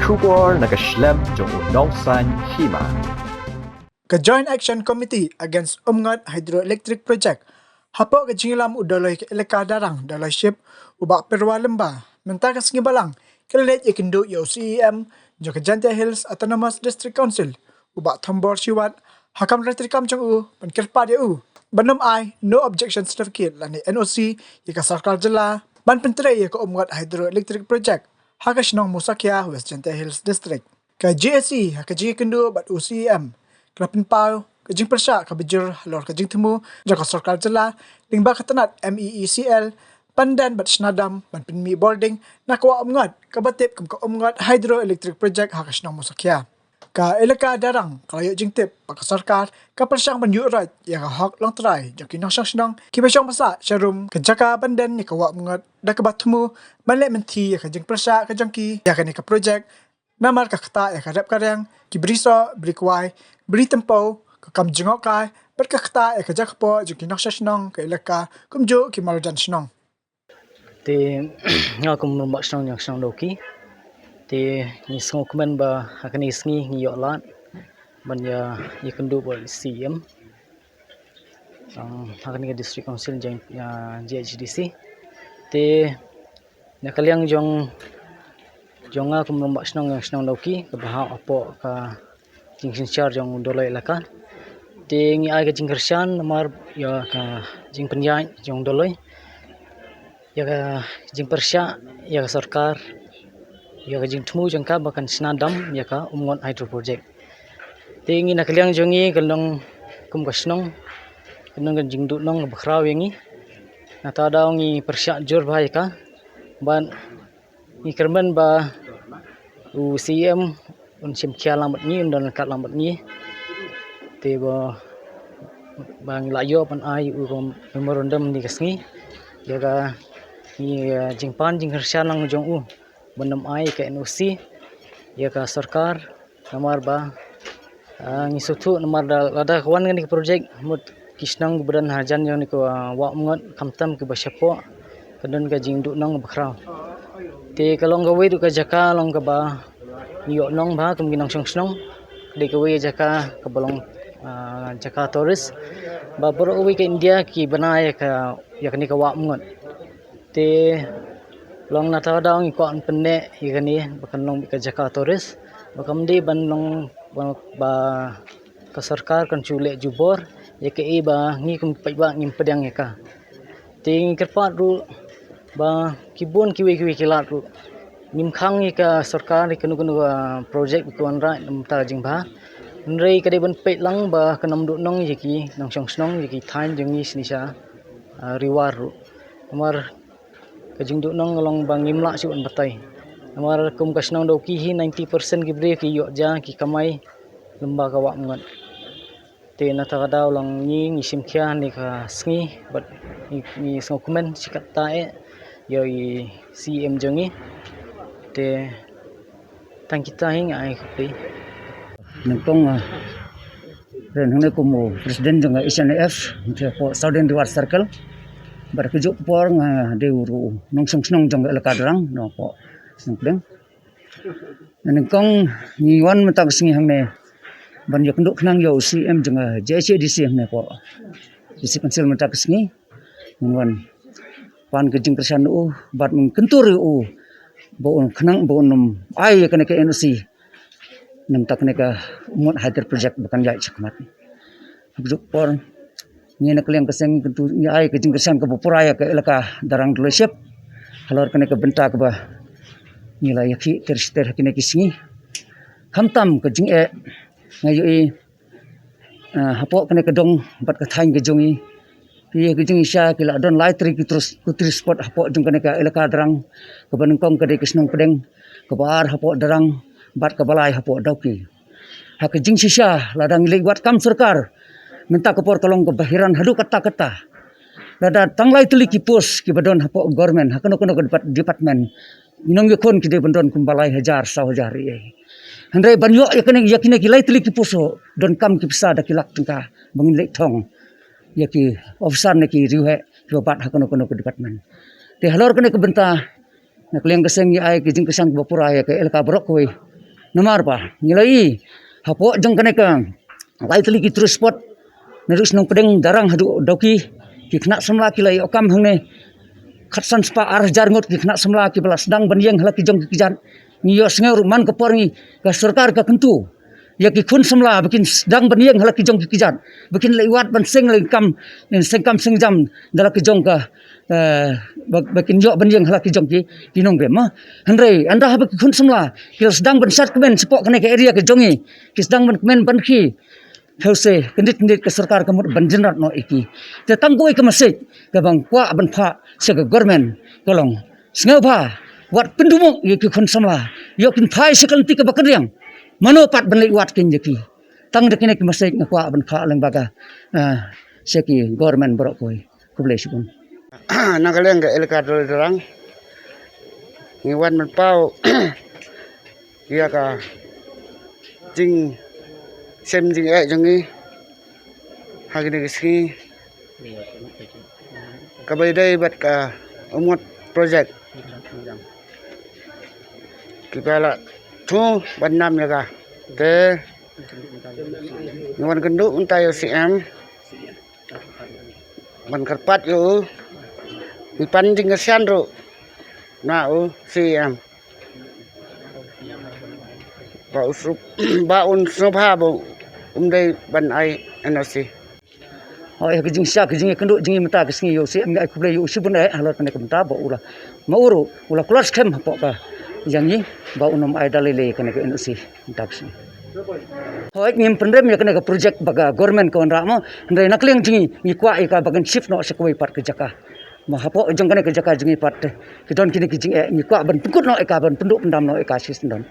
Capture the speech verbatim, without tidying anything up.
Khubor na ka shlem jong u nongsan hima. Ka Joint Action Committee Against Umngot Hydroelectric Project hapoh ka jingïalam u Doloi ka Elaka Darrang Doloi Ship, u Bah Pyrwa Lyngba, mynta ka sngi Balang ka la leit ïakynduh ïa u C E M jong ka Jaintia Hills Autonomous District Council, u Bah Thombor Shiwat, ha kam ryngkat kam jong u ban kyrpad ïa u ban ym ai no objection certificate lane N O C ïa ka sorkar jylla ban pyntrei ïa ka Umngot Hydroelectric Project ha ka shnong Musakhia, West Jaintia Hills District. Ka J A C ha ka jingïakynduh bad u C E M ka la pynpaw ka jingpyrshah kaba jur halor ka jingthmu jong ka sorkar jylla lyngba ka tnat M E E C L ban don bad shna dam ban pynmih bording na ka wah Umngot kaba tip kum ka Umngot Hydroelectric Project ha ka shnong Musakhia. Ka Elaka Darrang ka la ïoh jingtip ba ka sorkar ka pyrshang ban ïuh roit ïa ka hok longtrai jong ki nongshong shnong kiba shong ba sah sharum ka jaka ban don ïa ka wah Umngot da kaba thmu ban leh mynthi ïa ka jingpyrshah ka jong ki ïa kane ka project. Namar ka ktah ïa ka rep ka riang, ki bri soh, bri kwai, bri tympew, ka kam jngohkai bad ka ktah ïa ka jaka poh jong ki nongshong shnong ka Elaka kumjuh ki marjan shnong. Te nga kum u rangbah shnong jong ka shnong Dawki. Te ngi sngewkmen ba ha kane ka sngi ngi ïoh lad ban ïa, ïakynduh bad u C E M. Tang ha kane ka District Council jong, ïa, J H A D C. Te na ka liang jong, jong nga kum u rangbah shnong jong ka shnong Dawki kaba hap hapoh ka jingsynshar jong u Doloi Elaka. Te ngi ai ka jingkyrshan namar ïa ka jingpynïaid jong u Doloi ïa ka jingpyrshah ïa ka sorkar ïa ka jingthmu jong ka ba kan shna dam ïa ka Umngot Hydro Project. Te ngi na ka liang jong ngi ka long kum ka shnong ka long ka jingduhnong kaba khraw ïa ngi. Nangta daw ngi pyrshah jur bha ïa ka bad ngi kyrmen ba u C E M un shim khia lang bad ngi, un don ryngkat lang bad ngi. Te ba, ba ngi la ïoh ban ai u ka memorandum ha kane ka sngi ïa ka, ngi, eh, jingpan jingkyrshan lang jong u ban ym ai ka N O C ïa ka sorkar namar ba, ah, ngi sngewthuh namar da, lada ka wan kane ka project mut ki shnong kiba don hajan jong kane ka, ah, wah Umngot khamtam kiba shapoh ka don ka jingduhnong ba khraw. Te ka long kawei ruh ka jaka long kaba ngi ïoh nong bha kum ki nongshong shnong. Ka dei kawei ka jaka kaba long, ah, jaka tourist ba baroh kawei ka India ki bna ïa ka, ïa kane ka wah Umngot. Te long nangta daw ngi kwah ban pynneh ïa kane ba kan long beit ka jaka tourist ba kam dei ban long ba, ba ka sorkar kan shu leh jubor ïa kaei ba ngi kum ki paidbah ngim pdiang ïa ka. Te ngi kyrpad ruh ba ki bun kiwei kiwei ki lad ruh ngim khang ïa ka sorkar ïa kano kano ka project ba ki wanrah na ka bynta ka jingbha. Hynrei ka dei ban peit lang ba kan ym duhnong ïa ki nongshong shnong, ïa ki thaiñ jong ngi shane sha, ah, Ri War ruh. Namar ka jingduhnong ka long ba ngim lah shuh ban batai. Namar kum ka shnong Dawki hi ninety percent ki briew ki ïoh ja ki kamai lyngba ka wah Umngot. Te nangta ka daw long ngi, ngi shim khia ha kane ka sngi bad ngi, ngi sngewkmen shi katta eh ïa i C E M jong ngi. Te tang kita hi nga ai khublei. Nyngkong, ah, kren hangne kum u president jong ka H N I F hapoh Southern Ri War Circle. Bad kajuh ka por nga dei ruh u nongshong shnong jong ka Elaka Darrang napoh Shnong Pdeng. Nyngkong ngi wan mynta ka sngi hangne ban ïakynduh khnang ïa u C E M jong ka J H A D C hangne hapoh District Council mynta ka sngi. Ngi wan pan ka jingkyrshan u bad ngi kyntur ïa u ba un khnang ba un ym ai ïa kane ka N O C na ka bynta kane ka Umngot Hydro Project ba kan ïaid shakhmat. Ha kajuh ka por ngi na ka liang ka seng ngi kyntu, ngi ai ka jingkyrshan kaba pura ïa ka Elaka Darrang Doloi Ship halor kane ka bynta kaba ngi la ïakhih ter shi ter ha kine ki sngi. Khamtam ka jingeh nga ïohi, ah, hapoh kane ka dong bad ka thaiñ ka jong ngi, ki, ki jingshisha ki la don lai tylli ki tourist, ki tourist spot hapoh jong kane ka Elaka Darrang, kaba nyngkong ka dei ka Shnong Pdeng, kaba ar hapoh Darrang bad kaba lai hapoh Dawki. Ha ka jingshisha lada ngi leit wad kam sorkar, mynta ka por ka long kaba hiran haduh katta katta. Lada tang lai tylli ki post kiba don hapoh government ha kano kano ka depart-, department, ngi nongïakhun ki dei ban don kumba lai hajar saw hajar ïa. Hynrei ban ïoh ïa kane, ïa kine ki lai tylli ki post, donkam ki pisa da ki lak tyngka ba ngin leit thong ïa ki officer ne ki riewheh kiba bat ha kano kano ka department. Te halor kane ka bynta na ka liang ka seng ngi ai ka jingkyrshan kaba pura ïa ka Elaka baroh kawei. Namar ba ngi la ïohi hapoh jong kane ka lai tylli ki tourist spot, naduh shnong Pdeng Darrang haduh Dawki, ki khynnah samla ki la ïoh kam hangne khatsan spah ar hajar ngut ki khynnah samla kiba la sdang ban ïeng ha la ki jong ki kjat. Ngi ïohsngew ruh man ka por ngi, ka sorkar ka kyntu ïa ki khun samla ba kin sdang ban ïeng ha la ki jong ki kjat, ba kin leit wad ban seng leit kam, seng kam seng jam da la ki jong ka, eh, ba, ba kin ïoh ban ïeng ha la ki jong ki, ki nongrim, mo. Hynrei ynda haba ki khun samla ki la sdang ban sat kmen shapoh kane ka area ka jong ngi, ki sdang ban kmen ban khie, phi sa kyndit kyndit ka sorkar ka mut ban jynrat noh ïa ki. Te tang kawei ka message kaba nga kwah ban phah sha ka government ka long, sngewbha wat pynduh ïa ki khun samla, ïoh kin phai sha ka lynti kaba kyrdiang, mano pat ban leit wad keiñ ïa ki. Tang da kine ki message nga kwah ban phah lyngba ka, ah, sha ki government baroh kawei. Khublei shibun. Na ka liang ka elaka Dol Darrang, ngi wan ban paw ïa ka jingshem jingeh jong ngi ha kine ki sngi, kaba ïadei bad ka Umngot project. Kiba la thmu ban nam ïa ka, te ngi wan kynduh mynta ïa u C M ban kyrpad ïa u, ngi pan jingkyrshan ruh na u C M ba u sngewbha, ba un sngewbha ba um dei ban ai N O C. Hooid, ha ka jingshisha ka jingïakynduh jong ngi mynta ka sngi ïa u C M, ngi ai khublei ïa u shibun eh halor kane ka bynta ba u la, ma u ruh u la kular skhem hapoh ka jong ngi ba un ym ai da lei lei kane ka N O C mynta ka sngi. Hooid, ngim pynrem ïa kane ka project ba ka government ka wanrah, mo, hynrei na ka liang jong ngi, ngi kwah ïa ka ba kan shift noh sha kawei pat ka jaka. Ma hapoh jong kane ka jaka jong ngi pat, eh, ki don kine ki jingeh, ngi kwah ban pynkut noh ïa ka, ban pynduh pyndam noh ïa ka shisyndon.